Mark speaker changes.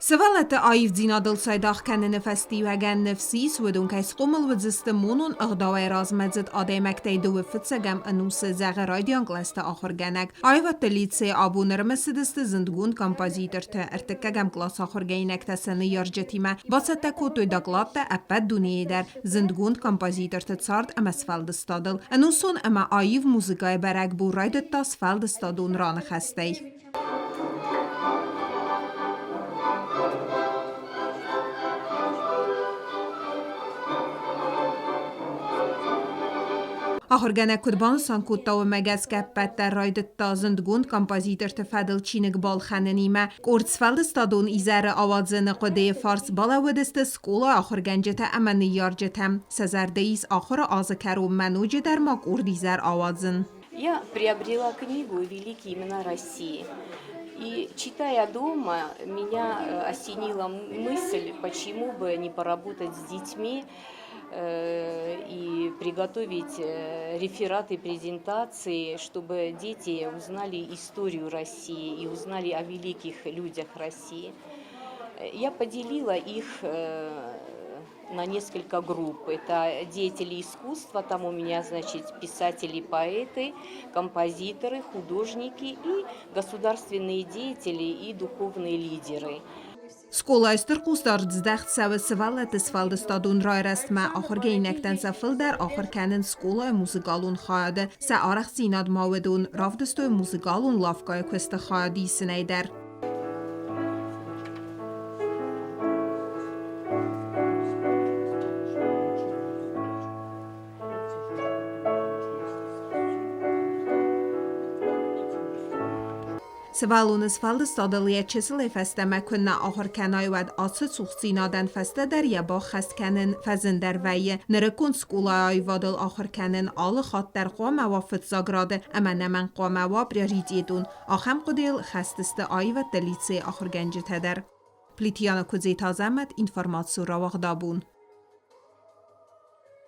Speaker 1: Сывӕллӕтты аивдзинадыл цайдагъ кӕныны фӕстиуӕгӕн ныфс ис, уыдон кӕй схъомыл уыдзысты монон ӕгъдауӕй размӕдзыд адӕймӕгтӕй дыууӕ фыццӕгӕм ӕнусы, зӕгъы райдиан кълӕсты ахуыргӕнӕг. Аивӕдты лицейы абон ӕрымысыдысты зындгонд композиторты. Ӕртыккӕгӕм къласы ахуыргӕнинӕгтӕ сӕ ныййарджытимӕ бацӕттӕ кодтой докладтӕ ӕппӕт дунейы дӕр зындгонд композиторты цард ӕмӕ сфӕлдыстадыл. Ӕнусон ӕмӕ аив музыкӕйы бӕрӕгбон райдыдта сфӕлдыстадон раныхӕстӕй. Ахуыргӕнӕг куыд банысан кодта, уымӕ гӕсгӕ ӕппӕт дӕр райдыдта зындгонд композиторты фӕдыл чиныг балхӕнынимӕ. Къорд сфӕлдыстадон изӕры ауадзыны хъуыдыйы фарс балӕууыдысты скъолайы ахуыргӕнджытӕ ӕмӕ ныййарджытӕ. Сӕ зӕрды ис ахуыры азы кӕронмӕ ноджыдӕр ма къорд изӕр ауадзын.
Speaker 2: Я приобрела книгу «Великие имена России». И читая дома, меня осенила мысль, почему бы не поработать с детьми и приготовить рефераты, презентации, чтобы дети узнали историю России и узнали о великих людях России. Я поделила их на несколько групп. Это деятели искусства, там у меня, значит, писатели, поэты, композиторы, художники и государственные деятели и духовные лидеры.
Speaker 1: Скъолайы стыр хъусдард здӕхт цӕуы сывӕллӕтты сфӕлдыстадон райрӕзтмӕ, ахуыргӕнинӕгтӕн сӕ фылдӕр ахуыр кӕнынц скъолайы музыкалон хайады, сӕ арӕхстдзинад ма уыдон равдыстой музыкалон лавкӕйы куысты хайад исынӕй дӕр. Сывӕллоны сфӕлдыстадыл йӕ чысылӕй фӕстӕмӕ куыннӕ ахуыр кӕнай, уӕд ацы цухдзинадӕн фӕстӕдӕр йӕ баххӕст кӕнын фӕзындӕр вӕййы. Нырыккон скъолайы аивадыл ахуыр кӕнын алы хатт дӕр хъуамӕ уа фыццаг рады ӕмӕ ӕнӕмӕнг хъуамӕ уа приоритетон. Ахӕм хъуыдыйыл хӕст сты аивӕдты лицейы ахуыргӕнджытӕ дӕр. Плитъяна Куыдзеты Азӕмӕт, информацион рауагъдабон.